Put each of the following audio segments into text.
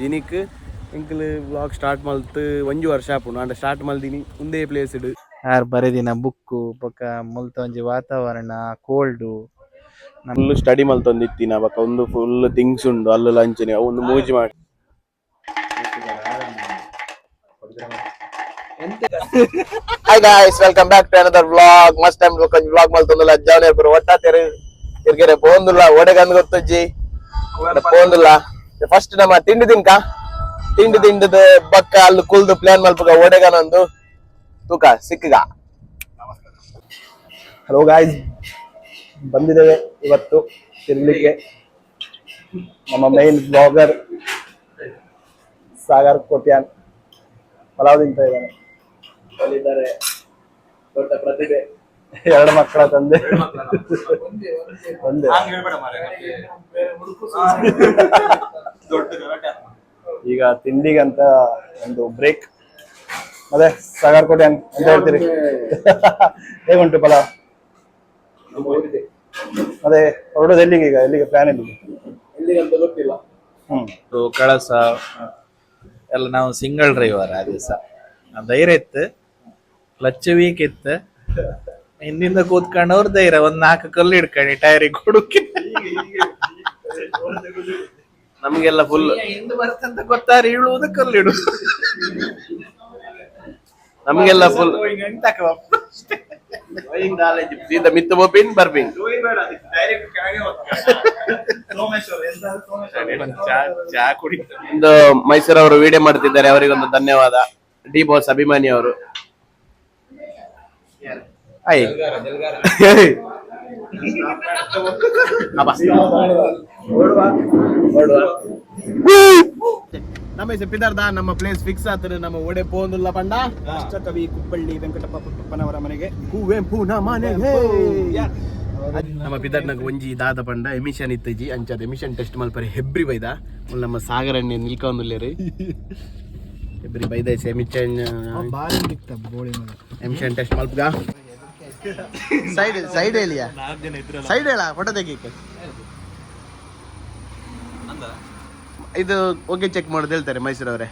ಜಿನಿಕ್ ಎಂಕುಲು vlog start ಮಲ್ತ್ ಒಂಜಿ ವರ್ಷ ಆಪುಂಡು. ಆಂಡ ಸ್ಟಾರ್ಟ್ ಮಲ್ದಿನಿ ಉಂದೇ ಪ್ಲೇಸ್ ಡ್. ಆರ್ ಬರೆದಿನ ಬುಕ್ಕು ಬೊಕ ಮುಲ್ತ ಒಂಜಿ ವಾತಾವರಣ ಕೋಲ್ಡ್. ಫುಲ್ ಸ್ಟಡಿ ಮಲ್ತೊಂದಿತ್ತಿನ ಬೊಕ ಉಂದು ಫುಲ್ ಥಿಂಗ್ಸ್ ಉಂಡು ಅಲ್ಲುಲ ಅಂಚನೆ ಅವು ಒಂದು ಮೂಜಿ ಮಾಡಿ. Hi guys, welcome back to another vlog. Must time ಒಂಜಿ ವ್ಲಾಗ್ ಮಲ್ತೊಂದುಲ್ಲ. ಜವನೇರ್ ಪೂರ ಒಟ್ಟಾತೆರ್ ತಿರ್ಗೆರೆ ಪೋಂದುಲ್ಲ. ಓಡೆಗಂದ್ ಗೊತ್ತುಜ್ಜಿ, ಪೋಂದುಲ್ಲ. ಫಸ್ಟ್ ನಮ್ಮ ತಿಂಡಿ ತಿನ್ಕ, ತಿಂಡಿ ತಿಂಡದ ಬಕ್ಕ ಅಲ್ಲಿ ಕುಲ್ದು ಪ್ಲಾನ್ ಮಲ್ಪುಗ ಓಡೆಗನೊಂದು ತೂಕ ಸಿಕ್ಕಗ. ಹಲೋ ಗಾಯ್ಸ್, ಬಂದಿದ್ದೇವೆ ಇವತ್ತು ತಿರ್ಲಿಕ್ಕೆ. ನಮ್ಮ ಮೈನ್ ಬ್ಲಾಗರ್ ಸಾಗರ್ ಕೋಟ್ಯಾನ್ ಪಲಾವ್ ತಿಂತ ಇದ್ದಾನೆ. ಅಲ್ಲಿದ್ದಾರೆ ದೊಡ್ಡ ಪ್ರತಿಭೆ. ಎರಡು ಮಕ್ಕಳ ತಂದೆ. ಒಂದೇ. ಈಗ ತಿಂಡಿಗಂತ ಒಂದು ಬ್ರೇಕ್. ಅದೇ ಸಾಗರ್ ಕೋಟ್ಯಾನ್ ಅಂತ ಹೇಳ್ತೀರಿ, ಹೇಗುಂಟು ಪಲಾವ್? ಅದೇ ಹೊರಡೋದು ಎಲ್ಲಿಗೆ ಈಗ? ಎಲ್ಲಿಗೆ ಪ್ಲಾನ್, ಎಲ್ಲಿಗೆ? ಎಲ್ಲಿಗಂತ ಗೊತ್ತಿಲ್ಲ. ಕಳಸ ಎಲ್ಲ. ನಾವು ಸಿಂಗಲ್ ಡ್ರೈವರ್ ಆ ದಿವಸ. ಧೈರ್ಯ ಇತ್ತು, ಕ್ಲಚ್ ವೀಕ್ ಇತ್ತು. ಹಿಂದಿಂದ ಕೂತ್ಕೊಂಡವ್ರು ಧೈರ್ಯ, ಒಂದ್ ನಾಲ್ಕು ಕಲ್ಲು ಹಿಡ್ಕೊಂಡು ಟೈರಿಗೆ ಕೊಡಕ್ಕೆ. ನಮ್ಗೆಲ್ಲ ಫುಲ್ ಹಿಂದೆ ಬರ್ತಂತ ಗೊತ್ತಾರೆ, ಇಳುವುದು ಕಲ್ಲು ಇಡು. ನಮ್ಗೆಲ್ಲ ಫುಲ್ ಸೀದಾ ಮಿತ್ತು ಬೋಪಿನ್ ಬರ್ಪಿನ್. ಚಾ ಕುಡಿ. ಒಂದು ಮೈಸೂರವರು ವಿಡಿಯೋ ಮಾಡ್ತಿದ್ದಾರೆ, ಅವರಿಗೊಂದು ಧನ್ಯವಾದ. ಡಿ ಬಾಸ್ ಅಭಿಮಾನಿ ಅವರು. ಆಯ್. ಅಬ್ಬಾ. ನಮ್ಮ ಹೆಸರು ಪಿದರ್ದ, ನಮ್ಮ ಪ್ಲೇಸ್ ಫಿಕ್ಸ್ ಆತದೆ. ನಮ್ಮ ಒಡೆ ಪೋಂದುಲ್ಲ ಪಂಡ ರಾಷ್ಟ್ರಕವಿ ಕುಪ್ಪಳ್ಳಿ ವೆಂಕಟಪ್ಪ ಪುಟ್ಟಪ್ಪನವರ ಮನೆಗೆ. ಕುವೆಂಪು ಮನೆಗೆ. ನಮ್ಮ ಪಿದರ್ನಾಗ ಒಂಜಿ ದಾದ ಪಂಡ ಎಮಿಷನ್ ಇತ್ತಜಿ. ಅಂಚಾದ ಎಮಿಷನ್ ಟೆಸ್ಟ್ ಮಲ್ಪರೆ ಹೆಬ್ರಿ ಬೈದ. ಮುಲ್ ನಮ್ಮ ಸಾಗರಣ್ಣೆ ನಿಲ್ಕೊಂದುಲ್ಲೇರು. ಹೆಬ್ರಿ ಬೈದ ಎಮಿಷನ್. ಬಾರಿ ಬೋಳಿ ಮಗ. ಎಮಿಷನ್ ಟೆಸ್ಟ್ ಮಲ್ಪಗ. ಸೈಡ್ ಸೈಡ್ ಹೇಳಿಯ, ಸೈಡ್ ಹೇಳ, ಫೋಟೋ ತೆಗೀಕ. ಇದು ಓಕೆ, ಚೆಕ್ ಮಾಡೋದು ಹೇಳ್ತಾರೆ ಮೈಸೂರವರೇ.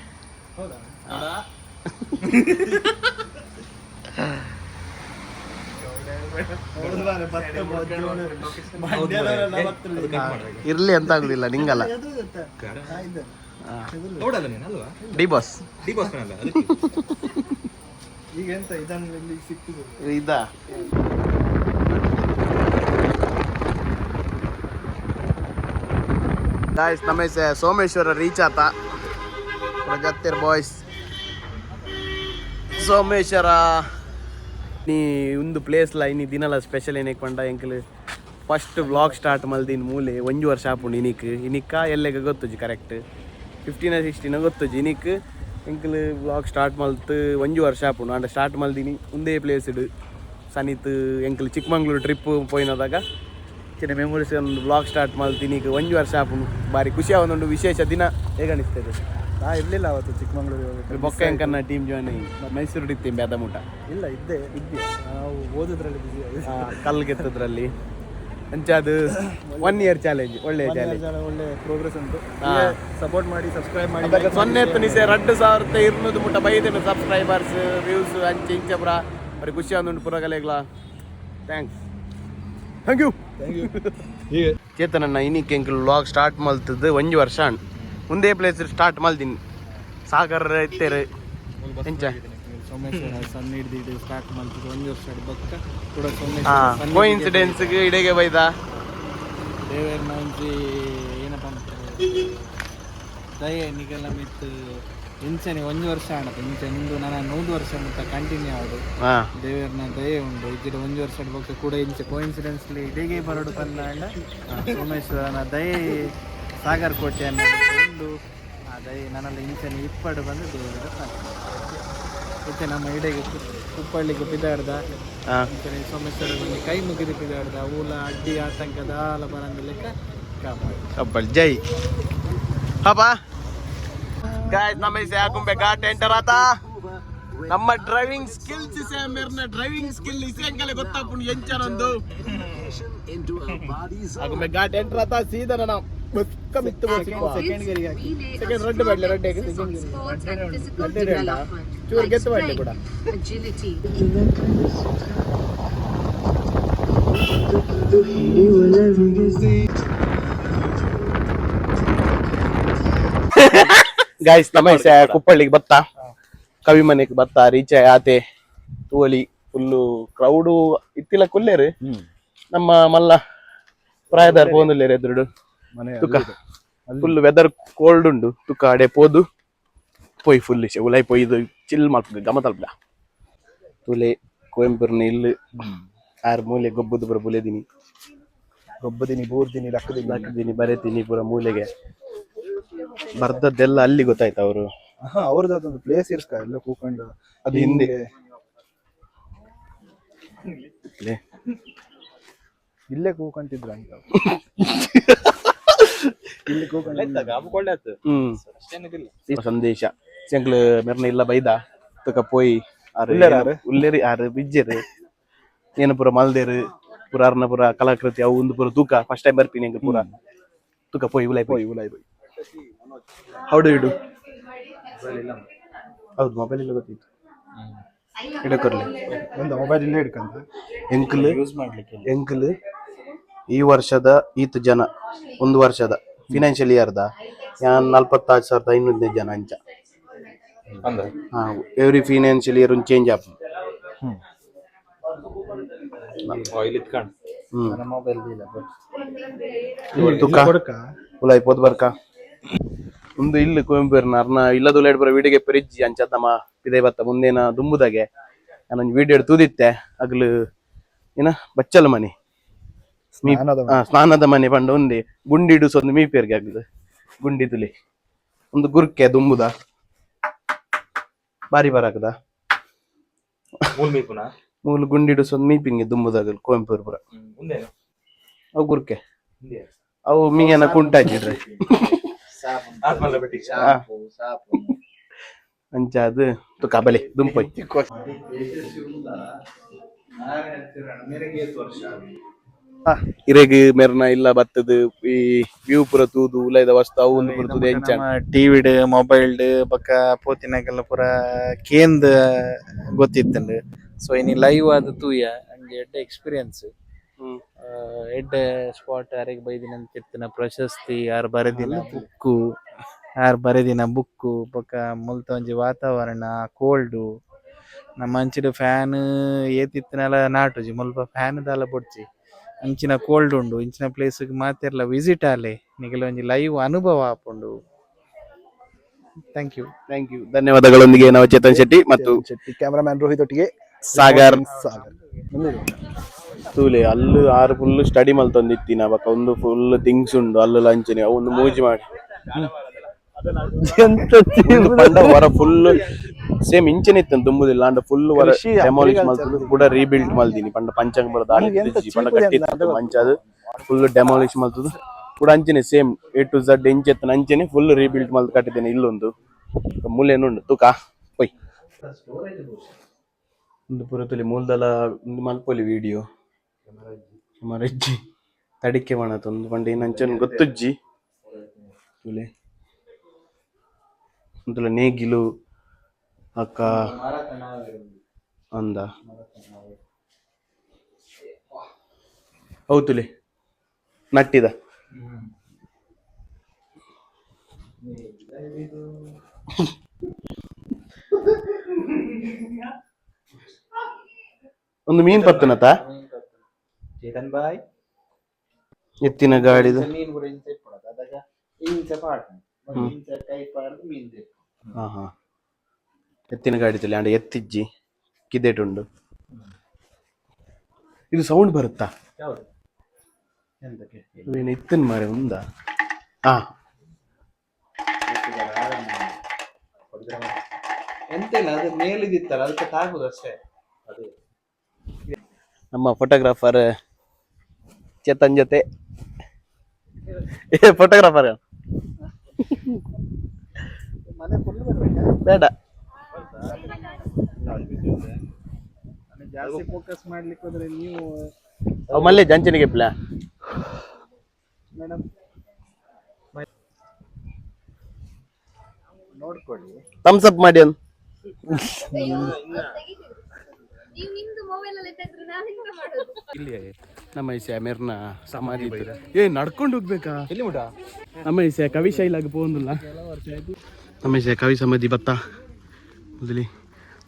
ಇರ್ಲಿ ಅಂತ ಆಗುದಿಲ್ಲ ನಿಂಗಲ್ಲ. ಡಿ ಬಾಸ್ ಈಗ ಎಂತ ಇದನ್ನು ಇಲ್ಲಿ ಸಿಕ್ತಿದೆ. ಇದ ಗಾಯ್ಸ್, ನಮ್ಮ ಸೋಮೇಶ್ವರ ರೀಚ್ ಆತ. ಪ್ರಗತ್ತಿರ್ ಬಾಯ್ಸ್ ಸೋಮೇಶ್ವರ. ನೀ ಒಂದು ಪ್ಲೇಸ್ ಲ ಇನಿ ದಿನಲ ಸ್ಪೆಷಲ್ ಏನಕ್ಕೆ ಪಂಡ, ಎಂಕಲ್ ಫಸ್ಟ್ ವ್ಲಾಗ್ ಸ್ಟಾರ್ಟ್ ಮಲ್ದಿನ ಮೂಲೆ. ಒಂಜಿ ವರ್ಷ ಆಪುಂಡು ಇನಿಕ್. ಇನಿಕ್ಕ ಎಲ್ಲೆಗ ಗೊತ್ತುಜಿ ಕರೆಕ್ಟ್, 15 16 ಗೊತ್ತುಜಿ. ಇನಿಕ್ ಎಂಕಲ್ ವ್ಲಾಗ್ ಸ್ಟಾರ್ಟ್ ಮಲ್ತ್ ಒಂಜಿ ವರ್ಷ ಆಪುಂಡು. ಆಂಡ ಸ್ಟಾರ್ಟ್ ಮಲ್ದಿನಿ ಉಂದೇ ಪ್ಲೇಸ್ ಇಡ್. ಸನಿತ್ ಎಂಕಲ್ ಚಿಕ್ಕಮಂಗ್ಳೂರು ಟ್ರಿಪ್ ಪೋಯಿನದಾಗ ಚಿನ್ನ ಮೆಮೊರೀಸ್ ಒಂದು ವ್ಲಾಗ್ ಸ್ಟಾರ್ಟ್ ಮಲ್ತೀನಿ. ಈಗ ಒಂಜಿ ವರ್ಷ ಆಪುಂಡು, ಬಾರಿ ಖುಷಿ ಆವೊಂದುಂಡು. ವಿಶೇಷ ದಿನ. ಹೇಗೆ ಅನಿಸ್ತದೆ? ನಾ ಇರ್ಲಿಲ್ಲ ಅವತ್ತು ಚಿಕ್ಕಮಂಗ್ಳೂರಿಗೆ ಹೋಗ್ಬೇಕು. ಬೊಕ್ಕ ಎಂಕನ್ನ ಟೀಮ್ ಜಾಯ್ನ್ ಮೈಸೂರು ಇತ್ತಿ ಬೇದ ಮುಟ. ಇಲ್ಲ, ಇದ್ದೆ ಇದ್ದೆ. ನಾವು ಓದೋದ್ರಲ್ಲಿ ಬಿಸಿ. ಕಲ್ಲು ಕೆತ್ತದ್ರಲ್ಲಿ. ಅಂಚ ಅದು ಒನ್ ಇಯರ್ ಚಾಲೆಂಜ್, ಒಳ್ಳೆ ಚಾಲೆಂಜ್. ಒಳ್ಳೆ ಪ್ರೋಗ್ರೆಸ್ ಉಂಟು. ಸಪೋರ್ಟ್ ಮಾಡಿ, ಸಬ್ಸ್ಕ್ರೈಬ್ ಮಾಡಿ. ಅದಕ್ಕೆ ಸೊನ್ನೆ ಎತ್ತು ನಿಸೆ 2200 ಮುಟ ಬೈದೇನು ಸಬ್ಸ್ಕ್ರೈಬರ್ಸ್, ವ್ಯೂಸ್ ಅಂಚೆ ಇಂಚ ಪುರ. ಬರೀ ಖುಷಿ ಆದುಂಟು ಪುರಗಲೆಗ್ಲ. Thanks, thank you. ಹೀಗೆ. ಚೇತನಣ್ಣ, ಇನಿಕ್ ಎಂಕುಲು ವ್ಲಾಗ್ ಸ್ಟಾರ್ಟ್ ಮಲ್ತದ್ದು ಒಂಜಿ ವರ್ಷ ಅಣ್. ಒಂದೇ ಪ್ಲೇಸ್ ಸ್ಟಾರ್ಟ್ ಮಲ್ದಿನಿ. ಸಾಗರ್ ಇತ್ತೇರು ಎಂಚ? ಸೋಮೇಶ್ವರ ಸಣ್ಣ ಹಿಡ್ದು ಸ್ಟಾರ್ಟ್ ಮಾಡ್ತಿದ್ದು ಒಂದು ವರ್ಷ ಬೊಕ್ಕ ಕೂಡ. ಕೋಇನ್ಸಿಡೆನ್ಸ್ ಇಡೆಗೆ ಬೈದ. ದೇವೇರ್ನ ಒಂಜಿ ಏನಪ್ಪ ಅಂತಾರೆ, ದಯೆ ನಿಗಲ ಮಿತ್ತು ಇಂಚನೆ ಒಂಜಿ ವರ್ಷ ಆಣತ ಇಂಚ ಇಂದು ನನ್ನ 100 ವರ್ಷ ಮುಟ್ಟ ಕಂಟಿನ್ಯೂ ಆಡು. ದೇವೇರ್ನ ದಯೆ ಉಂಡು. ಇಜ್ಜಿಡ ಒಂಜಿ ವರ್ಷ ಬೊಕ್ಕ ಕೂಡ ಇಂಚ ಕೋಇನ್ಸಿಡೆನ್ಸ್ಲಿ ಇಡೀ ಬರಡು ಪಂದಾಂಡ, ಸೋಮೇಶ್ವರನ ದಯೆ ಸಾಗರ್ ಕೋಟೆ ಉಂಡು. ಆ ದಯೆ ನನ್ನಲ್ಲಿ ಇಂಚನೆ ಇಪ್ಪಡು ಬಂದು ದೇವರ ಪ್ರಾರ್ಥನೆ. ಇತ್ತೆ ನಮ್ಮ ಇಡೆಗೆ ಕುಪ್ಪಳ್ಳಿಗೆ ಪಿದಾಡ್ದ. ಇಂಚನೆ ಸೋಮೇಶ್ವರ ಬಂದು ಕೈ ಮುಗಿದು ಪಿದಾಡ್ದ. ಊಲ ಅಡ್ಡಿ ಆತಂಕ ದಾಲ ಬರಂದ ಲೆಕ್ಕ ಕಾಪಾಡು. ಕಬ್ಬಲ್ ಜೈ ಪಾಪಾ. ಗಾಯ್ಸ್, ನಮ್ಮ ಇಸೆ ಆಗುಂಬೆ ಘಾಟ್ ಎಂಟರ್ ಆತ. ನಮ್ಮ ಡ್ರೈವಿಂಗ್ ಸ್ಕಿಲ್ಸ್ ಇಸೆ, ಮೇರ್ನ ಡ್ರೈವಿಂಗ್ ಸ್ಕಿಲ್ ಇಸೆ ಅಂಕಲೆ ಗೊತ್ತಾಪುಂಡು ಎಂಚನೊಂದು. ಆಗುಂಬೆ ಘಾಟ್ ಎಂಟರ್ ಆತ ಸೀದಾ ನಾವು ಬೊಕ್ಕ ಮಿತ್ತು ಸೆಕೆಂಡ್ ಗೇರಿಗೆ ಹಾಕಿ. We lay a second ರಡ್ಡು strong ಬಾಡ್ಲೆ ರಡ್ಡೆಗ್ emphasis on sports and physical ರಡ್ಡೆ ಬೇಡ. development, ಚೂರು like ಗೆತ್ತು ಬಾಡ್ಲೆ ಕೂಡ. strength, agility, guys ನಮ್ಮ ಕುಪ್ಪಳ್ಳಿಗೆ ಬತ್ತ, ಕವಿ ಮನೆಗೆ ಬತ್ತ ರೀಚ್ ಆತೆ. ತೂವಲಿ ಫುಲ್ಲು ಕ್ರೌಡು ಇತ್ತಿಲ್ಲ ಕುಲ್ಲೇರು. ನಮ್ಮ ಮಲ್ಲ ಪ್ರಾಯದಾರ್ ಪೋಂದುಲ್ಲೇರು ಎದುರುಡು. ಮನೆ ತುಕ ಫುಲ್ ವೆದರ್ ಕೋಲ್ಡ್ ಉಂಡು. ತುಕ ಅಡೆ ಪೋದು ಪೋಯ್ ಫುಲ್ ಉಲೈ ಪೋಯ್ದು ಚಿಲ್ ಮಲ್ಪುಗ ಗಮ ತಲ್ಪುಗ. ತುಲೆ ಕುವೆಂಪುರ್ನ ಇಲ್ಲು ಆರ್ ಮೂಲೆ ಗೊಬ್ಬುದು ಪೂರ ಬುಲೆದಿನಿ. ಗೊಬ್ಬದಿನಿ, ಬೂರ್ದಿನಿ, ಲಕ್ಕದಿನಿ. ಹಾಕಿದ್ದೀನಿ, ಬರೆತೀನಿ ಪೂರ ಮೂಲೆಗೆ ಬರ್ದದ್ದೆಲ್ಲ ಅಲ್ಲಿ ಗೊತ್ತಾಯ್ತು ಅವರು. ಹಾ, ಅವ್ರದ್ದು ಅದೊಂದು ಪ್ಲೇಸ್ ಇರ್ಸ್ಕ ಎಲ್ಲ ಕೂಕೊಂಡು. ಅದು ಹಿಂದೆ. ಹಿಂಗೆ ಇಲ್ಲೇ ಕೂಕಂತಿದ್ರು ಅಂತ, ಇಲ್ಲಿ ಕೂಕೊಂಡು. ಹ್ಮ್ ಸಂದೇಶ ಎಂಕ್ಲು ಮೆರ್ನ ಇಲ್ಲ ಬೈದ ತುಕ ಪೋಯಿ ಆರು. ಉಲ್ಲೇರಾ ಆರು? ಉಲ್ಲೇರಿ ಆರು ಬಿಜ್ಜೆರು. ಏನು ಪೂರ ಮಲ್ದೇರು ಪೂರ ಅರ್ನ ಪೂರ ಕಲಾಕೃತಿ ಅವು ಒಂದು ಪೂರ ತೂಕ. ಫಸ್ಟ್ ಟೈಮ್ ಬರ್ತೀನಿ ಎಂಕ್ ಪೂರ ತುಕ ಪೋಯಿ ಉಲೈ ಪೋಯಿ. ಉಲಾಯ್ bye. How do you do? ಹೌದು, ಮೊಬೈಲ್ ಇಲ್ಲ ಗೊತ್ತಿತ್ತು ಇಡಕೊರ್ಲಿ. ಒಂದು ಮೊಬೈಲ್ ಇಲ್ಲೇ ಹಿಡ್ಕಂತ. ಎಂಕ್ಲು ಎಂಕ್ಲು ಈ ವರ್ಷದ ಈತ ಜನ, ಒಂದು ವರ್ಷದ ಫಿನಾನ್ಷಿಯಲ್ ಇಯರ್ದ ಯಾನ್ 46,500 ಜನ ಅಂಚ. ಹಾ, ಎವ್ರಿ ಫಿನಾನ್ಷಿಯಲ್ ಇಯರ್ ಒಂದು ಚೇಂಜ್ ಆಪ್. ಹ್ಮ್ ಮೊಬೈಲ್ ಇಲ್ಲ. ತುಕ ಕೊಡಕ. ಉಲಾಯ್ ಪೋದ್ ಬರ್ಕ. ಒಂದು ಇಲ್ಲಿ ಕುವೆಂಪುರ್ನ ಅರ್ನ ಇಲ್ಲದ ಬರ ವೀಡಿಯೋಗೆ ಪೆರಿಜ್ಜಿ ಅಂಚ ತಮ್ಮ ಪಿದೈ ಬತ್ತ ಮುಂದೇನ ದುಂಬುದಾಗೆ ನಾನೊಂದು ವೀಡಿಯೋ ತೂದಿತ್ತೆ ಅಗ್ಲು ಏನ ಬಚ್ಚಲ ಮನೆ. ಸ್ನಾನದ ಮನೆ. ಆ, ಸ್ನಾನದ ಮನೆ ಪಂಡ ಒಂದೇ ಗುಂಡಿ ಇಡುಸ ಒಂದು ಮೀಪೇರ್ಗೆ ಆಗ್ತದೆ ಗುಂಡಿ ತುಲಿ. ಒಂದು ಗುರ್ಕೆ ದುಂಬುದ ಬಾರಿ ಬರಾಕದ ಮೂಲು ಗುಂಡಿ ಇಡುಸ ಒಂದು ಮೀಪಿಂಗೆ ದುಂಬುದಾಗ ಕುವೆಂಪುರ್ ಪುರ. ಅವು ಗುರ್ಕೆ ಅವು ಮೀಯನ ಕುಂಟಾಜಿಡ್ರೆ ಅಂಚ ಅದು ತುಕ ಬಲೆ ದುಂಪೊಯ್. ಇರೆಗ್ ಮೆರ್ನ ಇಲ್ಲ ಬತ್ತದು ಈ ವ್ಯೂ ಪೂರ ತೂದು ಉಲೈದ ವಸ್ತು ಅವು ಒಂದು ಪೂರ ತೂದು ಎಂಚ. ಟಿವಿಡ್ ಮೊಬೈಲ್ಡ್ ಬೊಕ್ಕ ಪೋತಿನಗೆಲ್ಲ ಪೂರ ಕೇಂದ್ ಗೊತ್ತಿತ್ತುಂಡು. ಸೊ ಇನಿ ಲೈವ್ ಆದ್ ತೂಯ ಅಂಜಿ ಎಡ್ಡೆ ಎಕ್ಸ್ಪೀರಿಯನ್ಸ್. ಎಡ್ಡೆ ಸ್ಪಾಟ್. ಅರೆಗ್ ಬೈದಿನ ಅಂತಿತ್ತಿನ ಪ್ರಶಸ್ತಿ, ಆರ್ ಬರೆದಿನ ಬುಕ್ಕು, ಆರ್ ಬರೆದಿನ ಬುಕ್ಕು, ಬೊಕ್ಕ ಮುಲ್ತ ಒಂಜಿ ವಾತಾವರಣ ಕೋಲ್ಡು. ನಮ್ಮ ಅಂಚಿನ ಫ್ಯಾನ್ ಏತಿತ್ತಿನಲ ನಾಟುಜಿ, ಮುಲ್ಪ ಫ್ಯಾನ್ ದಾಲ ಬೊಡ್ಚಿ, ಅಂಚಿನ ಕೋಲ್ಡ್ ಉಂಡು. ಇಂಚಿನ ಪ್ಲೇಸ್ ಮಾತೆರ್ಲ ವಿಸಿಟ್ ಆಲೆ, ನಿಗಲ ಒಂಜಿ ಲೈವ್ ಅನುಭವ ಆಪುಂಡು. Thank you. Thank you. ಧನ್ಯವಾದಗಳೊಂದಿಗೆ ನಾವು ಚೇತನ್ ಶೆಟ್ಟಿ ಮತ್ತು ಶೆಟ್ಟಿ, ಕ್ಯಾಮರಾಮ್ಯಾನ್ ರೋಹಿತ್ ಒಟ್ಟಿಗೆ ಸಾಗರ್. ಸಾಗರ್ ಮುಂದೆ. ತೂಲೆ ಅಲ್ಲು ಆರು ಫುಲ್ ಸ್ಟಡಿ ಮಲ್ತೊಂದಿತ್ತಿನ ಬೊಕ ಒಂದು ಫುಲ್ ಥಿಂಗ್ಸ್ ಉಂಡು ಅಲ್ಲು ಲಂಚನೆ ಅವು ಒಂದು ಮೂಜಿ ಮಾಡಿ ಒಂದು ಪಂಡ ಹೊರ ಫುಲ್ ಸೇಮ್ ಇಂಚನೆ ಇತ್ತು ತುಂಬುದಿಲ್ಲ ಅಂಡ ಫುಲ್ ಹೊರ ಕೃಷಿ, ಡೆಮಾಲಿಷ್ agriculture. ಮಲ್ತದ್ದು ಕೂಡ ರೀಬಿಲ್ಡ್ ಮಲ್ದಿನಿ. ಪಂಡ ಪಂಚಾಂಗ ಬರದ ನನಗೆ ಎಂತ ಪಂಡ ಚೀಪು ಕಟ್ಟಿತ್ತು ಎಂತ ಮಂಚ ಅದು ಫುಲ್ ಡೆಮಾಲಿಷ್ ಮಲ್ತದ್ದು ಕೂಡ ಅಂಚನೆ ಸೇಮ್ ಎ ಟು ಝಡ್ ಇಂಚೆತ್ತನ ಅಂಚನೆ ಫುಲ್ ರೀಬಿಲ್ಡ್ ಮಲ್ತ್ ಕಟ್ಟಿದ್ದೇನೆ. ಇಲ್ಲೊಂದು ಮೂಲೆಯನ್ನು ತೂಕ ಪೊಯ್ ಒಂದು ಪೂರ ತುಲಿ ಮೂಲದಲ ಒಂದು ಮಲ್ಪೊಲಿ ವಿಡಿಯೋ ಮರಜ್ಜಿ ತಡಿಕೆ ಮಾಡತ್ ಒಂದು ಪಂಡ ಏನಂಚನ್ ಗೊತ್ತುಜ್ಜಿ. ತುಲೆ ಒಂದುಲ ನೇಗಿಲು ಅಕ್ಕ ಅಂದ ಹೌದುಲೆ ನಟ್ಟಿದ. ಒಂದು ಮೀನ್ ಪತ್ತನತ. ಚೇತನ್ ಬಾಯ್. ಎತ್ತಿನ ಗಾಡಿದು. ಮೀನ್ ಕೂಡ ಇಂಚ ಇಪ್ಪುಡತ ಅದಾಗ ಇಂಚ ಪಾಡ್ ಇಂಚ ಕೈ ಪಾಡ್ದು ಮೀನ್ ದೆಪ್ಪು. ಹಾ ಹಾ ಎತ್ತಿನ ಗಾಡಿ ತುಲೆ ಅಂಡ ಎತ್ತಿಜ್ಜಿ ಕಿದೆಟುಂಡು. ಇದು ಸೌಂಡ್ ಬರುತ್ತಾ? ಯಾವುದು, ಎಂತಕ್ಕೆ? ಏನು ಇತ್ತನ್ ಮಾರೆ ಉಂದ ಹಾ. ಎಂತ ಇಲ್ಲ, ಅದು ಮೇಲಿದಿತ್ತಲ್ಲ, ಅದಕ್ಕೆ ತಾಗುದು ಅಷ್ಟೇ ಅದು. ನಮ್ಮ ಫೋಟೋಗ್ರಾಫರ್ ಚೇತನ್ ಜೊತೆ ಫೋಟೋಗ್ರಾಫರ್. ಮನೆ ಫುಲ್ ಬರ್ಬೇಕಾ? ಬೇಡ. ಜಾಸ್ತಿ ಫೋಕಸ್ ಮಾಡ್ಲಿಕ್ಕೆ ಹೋದ್ರೆ ನೀವು ಅವು ಮಲ್ಲೆ ಜಂಚನಿಗೆ ಪ್ಲಾ. ಮೇಡಮ್. ಥಮ್ಸ್ ಅಪ್ ಮಾಡಿ ಒಂದು. ನೀವು ನಿಮ್ದು ಮೊಬೈಲ್ ಅಲ್ಲಿ ತೆಗ್ದ್ರೆ ನಾನು ಎಂತ ಮಾಡೋದು? ನಮ್ಮ ಇಸೆ ಮೆರ್ನ ಸಮಾಧಿ ಇತ್ತು. ಏ, ನಡ್ಕೊಂಡು ಹೋಗ್ಬೇಕಾ? ನಮ್ಮ ಇಸೆ ಕವಿ ಶೈಲಾಗ ಪೋಂದಿಲ್ಲ. ನಮ್ಮ ಇಸೆ ಕವಿ ಸಮಾಧಿ ಬತ್ತ ಮೊದಲಿ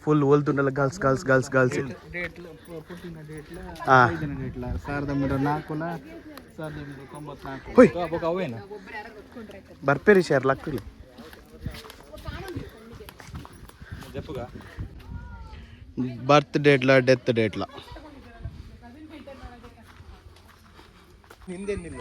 ಫುಲ್ ಓಲ್ದುಂಡಲ್ಲ. Girls girls girls girls. ಡೇಟ್ಲ ಪುಟ್ಟಿನ ಡೇಟ್ಲ. ಹಾ. ಐದನೇ ಡೇಟ್ಲ 1904ಲ, 1994. ಹೊಯ್. ಅವಾಗ ಅವೇನ? ಬರ್ಪೇರಿ ಶೇರ್ ಲಕ್ಕಲಿ. ಬರ್ತ್ ಡೇಟ್ಲ, ಡೆತ್ ಡೇಟ್ಲ. ನಿಂದೇನಿಲ್ಲ.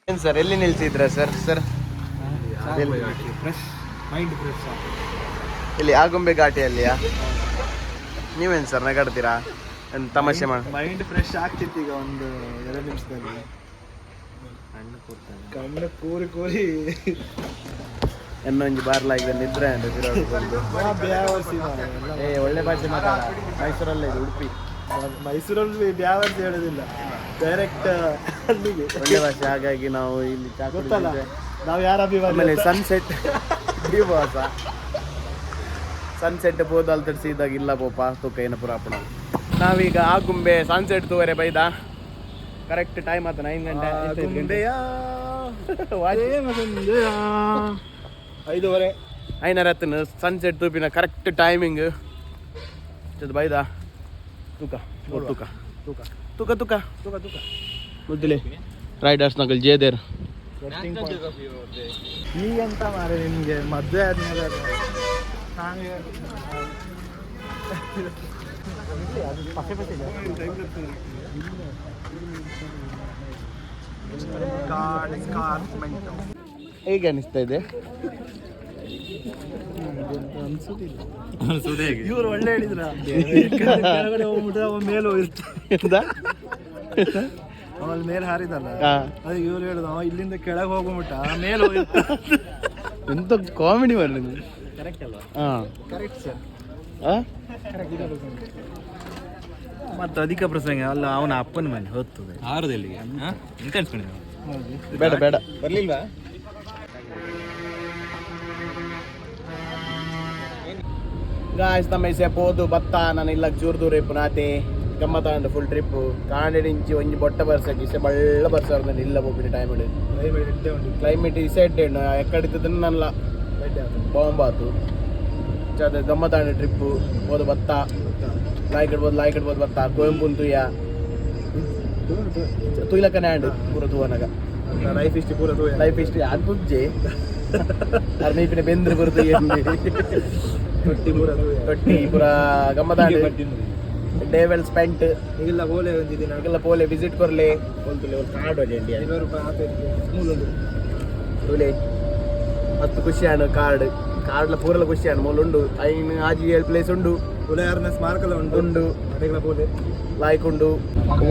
ಏನ್ ಸರ್, ಎಲ್ಲಿ ನಿಲ್ಸಿದ್ರ sir sir? Fresh mind, fresh. ಇಲ್ಲಿ ಆಗುಂಬೆ ಘಾಟಿಯಲ್ಲಿಯಾ? ನೀವೇನು ಸರ್ ನಗಾಡ್ತೀರಾ? ಏನ್ ತಮಾಷೆ ಮಾಡ ಮೈಂಡ್ ಫ್ರೆಶ್ ಆಗ್ತಿತ್ತು ಈಗ ಒಂದು 2 ನಿಮಿಷದಲ್ಲಿ. ಕಣ್ಣು ಕೂರಿ ಕೂರಿ. ಇನ್ನೊಂದು ಬಾರ್ಲಾಗಿದೆ, ನಿದ್ರೆ ಅಂಡ್ ಬಂದು. ಬ್ಯಾವರ್ಸಿ ಮಾರ್ರೆ, ಎಲ್ಲ. ಏ, ಒಳ್ಳೆ ಭಾಷೆ ಮಾತಾಡ. ಮೈಸೂರಲ್ಲೇ ಇದು, ಉಡುಪಿ. ಮೈಸೂರಲ್ಲಿ ಬ್ಯಾವರ್ಸಿ ಹೇಳೋದಿಲ್ಲ, ಡೈರೆಕ್ಟ್ ಅಲ್ಲಿಗೆ. ಒಳ್ಳೆ ಭಾಷೆ. ಹಾಗಾಗಿ ನಾವು ಇಲ್ಲಿ ಚಾ ಗೊತ್ತಲ್ಲ ಕುಡಿದಿದ್ದೆ. ನಾವು ಯಾರ ಅಭಿಮಾನಿ ಆಮೇಲೆ ಅಂತ. ಸನ್ಸೆಟ್ ದಿವಾಸ ಸನ್ಸೆಟ್ ಪೋದು ತಡಿಸಿದಾಗ ಇಲ್ಲ ಪೋಪ ತೂಕ ಏನ ಪುರ ಅಪ್ಪಣ. ನಾವೀಗ ಆಗುಂಬೆ ಸನ್ಸೆಟ್ ತೂವರೆ ಬೈದ. ಕರೆಕ್ಟ್ ಟೈಮ್ ಆತ 9 ಗಂಟೆ. ಎಷ್ಟಾಯ್ತು ಗಂಟೆ? ಗುಂಡೆಯ ವಾಚ್. ಪ್ರೇಮ 5:30. ಐನರತ್ನ ಸನ್ಸೆಟ್ ತೂಪಿನ ಕರೆಕ್ಟ್ ಟೈಮಿಂಗ್ ಬೈದ. ತೂಕ ಓ, ತೂಕ ತೂಕ. ತೂಕ ತೂಕ. ತೂಕ ತೂಕ. ಮುದ್ದಿಲೆ ರೈಡರ್ಸ್ ನಗಲ್ ಜೇದೇರ್. ಈಗಂತ ಮಾರೆ, ನಿಮ್ಗೆ ಮದ್ವೆ ಆದ್ಮೇಲೆ ಅದು ನಾನು ಹೇಗೆ ಅನಿಸ್ತಾ ಇದೆ? ಇವ್ರು ಒಳ್ಳೆ ಹೇಳಿದ್ರ, ಕೆಳಗಡೆ ಹೋಗ್ಬಿಟ್ರೆ ಅವ ಮೇಲೆ ಹೋಗಿರ್ತಾನೆ. ಎಂತ? ಅವನ್ ಮೇಲೆ ಹಾರಿದಲ್ಲ. ಹಾ. ಅದೇ ಇವ್ರು ಹೇಳುದು, ಅವ ಇಲ್ಲಿಂದ ಕೆಳಗೆ ಹೋಗ್ಬಿಟ್ಟ, ಮೇಲೆ ಹೋಗಿರ್ತಾನೆ. ಎಂತ ಕಾಮಿಡಿ ಬರ್ಲಿ. ಕರೆಕ್ಟ್ ಅಲ್ವಾ? ಹಾ. Correct sir. ಹಾ. ಮತ್ತು ಅಧಿಕ ಪ್ರಸಂಗ ಅಲ್ಲ, ಅವನ ಅಪ್ಪನ ಮನೆ ಹೊತ್ತದೆ. ಆರದಲ್ಲಿಗೆ ಎಂತ ಅನ್ಸ್ಕೊಂಡಿದ್ದೆ? ಬೇಡ ಬೇಡ. ಬರ್ಲಿಲ್ವಾ? ಗಾಯ್ಸ್, ನಮ್ಮ ಇಸೆ ಪೋದು ಬತ್ತ. ನಾನು ಇಲ್ಲ ಚೂರು ದೂರ ಇಪ್ಪು ನಾತೆ. ಗಮ್ಮತ್ತ ಉಂಟು ಫುಲ್ ಟ್ರಿಪ್ಪು. ಕಾಂಡೆಡಿಂಚಿ ಒಂಜಿ ಬೊಟ್ಟ ಬರ್ಸಕ್ಕೆ ಇಸೆ ಬಳ್ಳ ಬರ್ಸ ಇಲ್ಲ ಪೋಪಿನ ಟೈಮ್. ಕ್ಲೈಮೇಟ್ ಇಸೆ ಎಡ್ಡೆ ಉಂಡು. ಎಕ್ಕಡಿತದನ್ನ ನಲ್ಲ ಬಾಂಬ್ ಆತು. ಅದು ಗಮ್ಮತ್ತಾಂಡ ಟ್ರಿಪ್ಪು. ಹೋದು ಬತ್ತ, ಲಾಯ್ಕ್ ಇಡ್ಬೋದು, ಲಾಯ್ಕ್ ಇಡ್ಬೋದು. ಬತ್ತ ಕುವೆಂಪು ತುಯ್ಯ ತುಯ್ಲಕ್ಕನೆ ಆಂಡ್ ಪೂರ ತೂವನಗ. ಲೈಫ್ ಇಷ್ಟು ಪೂರ ತೂಯ. ಲೈಫ್ ಹಿಸ್ಟ್ರಿ ಅದು ಬುಜ್ಜೆ ಅರ್ಮೀಪಿನ ಬೆಂದ್ರೆ ಪೂರ ತುಯ್ಯ. ತೊಟ್ಟಿ ಪೂರ ತೂಯ. ತೊಟ್ಟಿ ಪೂರ ಗಮ್ಮತ್ತಾಂಡ್. Day well spent. ಈಗೆಲ್ಲ ಬೋಲೆ ಒಂದು ದಿನ. ಎಲ್ಲ ಪೋಲೆ ವಿಸಿಟ್ ಕೊರ್ಲೆ ಒಂದು ಕಾರ್ಡ್ ಇಂಡಿಯಾ. 200 ರೂಪಾಯಿ ಆಪೇರಿಗೆ ಮೂಲೊಂದು. ತುಲೆ ಮಸ್ತ್ ಖುಷಿ ಆಂಡ್. ಕಾರ್ಡ್ ಕಾರ್ಡ್ಲ ಪೂರಲ ಖುಷಿ ಆಂಡ್. ಮೂಲು ಉಂಡು 5 6 7 ಪ್ಲೇಸ್ ಉಂಡು. ಉಲಯಾರ್ನ ಸ್ಮಾರಕಲ ಉಂಟು. ಉಂಡು. ಅಡೆಗಳ ಬೋಲೆ. ಲಾಯ್ಕ್ ಉಂಡು.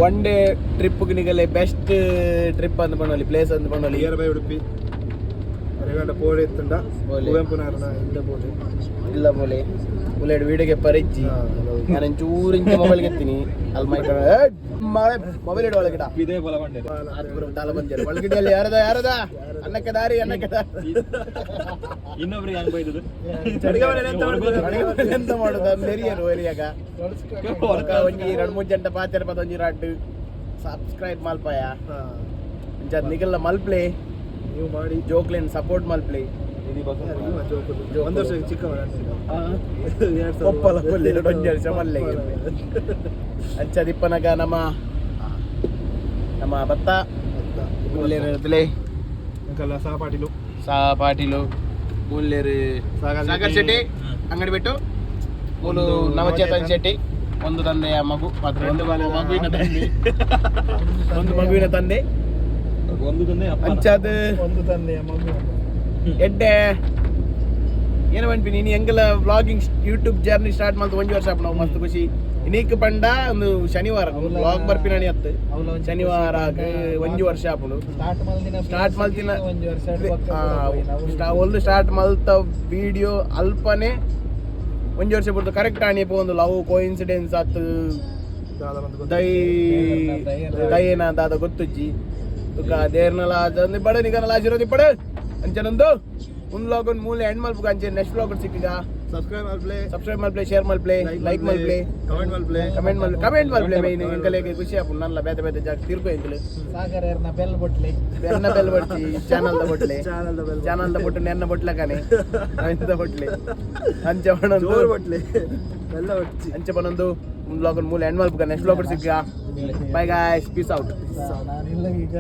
ಒನ್ ಡೇ ಟ್ರಿಪ್ ನಿಗಲೆ ಬೆಸ್ಟ್ ಟ್ರಿಪ್ ಅಂದ್ ಪಂಡೋಲಿ, ಪ್ಲೇಸ್ ಅಂದ್ ಪಂಡೋಲಿ. ನಿಯರ್ ಬೈ ಉಡುಪಿ ಅರೆಗಂಡ ಪೋಲೆ ಇತ್ತುಂಡ. ಪೋಲೆ. ಕುವೆಂಪುನಾರ್ನ ಇಲ್ಲ ಬೋಲೆ. ಇಲ್ಲ ಬೋಲೆ ಉಲ್ಲೇಡು ವೀಡಿಯೋಗೆ ಪರಿಜ್ಜಿ. ನಾನು ಚೂರು ಇಂಚ ಮೊಬೈಲ್ ಎತ್ತೀನಿ ಅಲ್ಲಿ ಮೈಕ್ ಮೊಬೈಲ್ ಇಡು ಒಳಗಿಡ. ಇದೇ ಬಲ ಬಂಡೆ. ದಾಲ ಬಂದಿರ ಒಳಗಿಡಿಯಲ್ಲಿ. ಯಾರದ ಯಾರದ ಅನ್ನಕ್ಕೆ ದಾರಿ, ಅನ್ನಕ್ಕೆ ದಾರಿ. ಇನ್ನೊಬ್ರಿಗೆ ಹೆಂಗ್ ಬೈದದು? ಅಡಿಗೆ ಮನೇಲಿ ಎಂತ ಮಾಡ್ತಾರೆ? ಅಡಿಗೆ ಮನೇಲಿ ಎಂತ ಮಾಡೋದು? ಮೆರಿಯರು ಎರಿಯಾಗ ಒಂಜಿ 2 3 ಜಂಟ ಪಾತೆರ ಪದ ಒಂಜಿ ರಡ್ಡು ಸಬ್ಸ್ಕ್ರೈಬ್ ಮಲ್ಪಾಯ. ಅಂಚ ನಿಗಲ್ಲ ಮಲ್ಪ್ಲೆ. ನೀವು ಮಾಡಿ. ಜೋಕ್ಲೆನ್ ಸಪೋರ್ಟ್ ಮಲ್ಪ್ಲೆ. ಒಂದು ವರ್ಷ ಚಿಕ್ಕ. ಒಪ್ಪಲ ಕೊಲ್ಲಿ ಒಂಜಿ ವರ್ಷ ಮಲ್ಲೆಗೆ. ಅಂಚ ದಿಪ್ಪನಗ ನಮ್ಮ ನಮ್ಮ ಭತ್ತ ಮೂಲ್ಯರು ಸಹಪಾಠಿಲು. ಸಾ ಪಾಟೀಲು ಮೂಲ್ಯರು. ಸಾಗರ್. ಸಾಗರ್ ಶೆಟ್ಟಿ ಅಂಗಡಿ ಬಿಟ್ಟು ಮೂಲು. ನವಚೇತನ್ ಶೆಟ್ಟಿ. ಒಂದು ತಂದೆಯ ಮಗು ಮಾತ್ರ, ಒಂದು ಮಗುವಿನ ತಂದೆ, ಒಂದು ಮಗುವಿನ ತಂದೆ. ಒಂದು ತಂದೆ ಅಪ್ಪ. ಅಂಚಾದ ಒಂದು ತಂದೆಯ ಮಗು. ಎಡ್ಡೆ ಏನ ಪನ್ಪಿನಿ, ಇನಿ ಎಂಕಲ ವ್ಲಾಗಿಂಗ್ ಯೂಟ್ಯೂಬ್ ಜರ್ನಿ ಸ್ಟಾರ್ಟ್ ಮಲ್ತು ಒಂಜಿ ವರ್ಷ ಆಪುಂಡು. ಮಸ್ತ್ ಖುಷಿ. ಇನಿಕ್ ಪಂಡ ಒಂದು ಶನಿವಾರ ವ್ಲಾಗ್ ಬರ್ಪಿನಣಿ ಅತ್ತು. ಅವ್ಲ ಒಂಜಿ ಶನಿವಾರ ಒಂಜಿ ವರ್ಷ ಆಪುಂಡು. ಸ್ಟಾರ್ಟ್ ಮಲ್ದಿನ ಸ್ಟಾರ್ಟ್ ಮಲ್ತಿನ ಒಂಜಿ ವರ್ಷ ಬೊಕ್ಕ ಪೂರ ಪೋಯಿನ. ಒಂದು ಸ್ಟಾರ್ಟ್ ಮಲ್ತ ವಿಡಿಯೋ ಅಲ್ಪನೆ ಒಂಜಿ ವರ್ಷ ಪೂರ್ತಿ ಕರೆಕ್ಟ್ ಆಣಿ ಪೋಂದು. ಲವ್ ಕೋಇನ್ಸಿಡೆನ್ಸ್ ಆತ್, ದೈ ದಯೇನ ದಾದ ಗೊತ್ತುಜ್ಜಿ. ತುಕ ದೇರ್ನಲ ಬಡ ನಿಗನಲ ಆಶೀರ್ವಾದ ಪಡೆ. ಅಂಚನೊಂದು ಒಂದು ವ್ಲಾಗ್ ಒಂದು ಮೂಲೆ ಎಂಡ್ ಮಲ್ಪುಗ. ಅಂಚೆ ನೆಕ್ಸ್ಟ್ ವ್ಲಾಗ್ ಸಿಕ್ಕಿಗ. ಸಬ್ಸ್ಕ್ರೈಬ್ ಮಲ್ಪ್ಲೆ. ಸಬ್ಸ್ಕ್ರೈಬ್ ಮಲ್ಪ್ಲೆ, ಶೇರ್ ಮಲ್ಪ್ಲೆ, ಲೈಕ್ ಮಲ್ಪ್ಲೆ. ಕಮೆಂಟ್ ಮಲ್ಪ್ಲೆ. ಕಮೆಂಟ್ ಮಲ್ಪ್ಲೆ. ಮೇನ್ ಎಂಕಲೆಗ್ ಖುಷಿ ಆಪುಂಡು. ನಲ್ಲ ಬೇತೆ ಬೇತೆ ಜಾಗ ತಿರ್ಕೊ ಎಂಕಲು. ಸಾಗರ್ ಎರ್ನ ಬೆಲ್ ಬೊಟ್ಲೆ. ಎನ್ನ ಬೆಲ್ ಬಡ್ಚಿ, ಚಾನಲ್ the ಬೊಟ್ಲೆ. Channel the bell. Channel the ಬೊಟ್ಟು ನೆನ್ನ ಬೊಟ್ಲಕನೆ ಎಂತ ಬೊಟ್ಲೆ ಅಂಚೆ ಜೋರು ಪಣೊಂದು. ಬಟ್ಲೆ ಎಲ್ಲ ಬಟ್ಟಿ. ಅಂಚೆ ಪನೊಂದು ವ್ಲಾಗ್ ಮೂಲೆ ಎಂಡ್ ಮಲ್ಪುಗ. ನೆಕ್ಸ್ಟ್ ವ್ಲಾಗ್ ಸಿಕ್ಕ. Bye guys, peace out. ನಾನಿಲ್ಲ ಈಗ.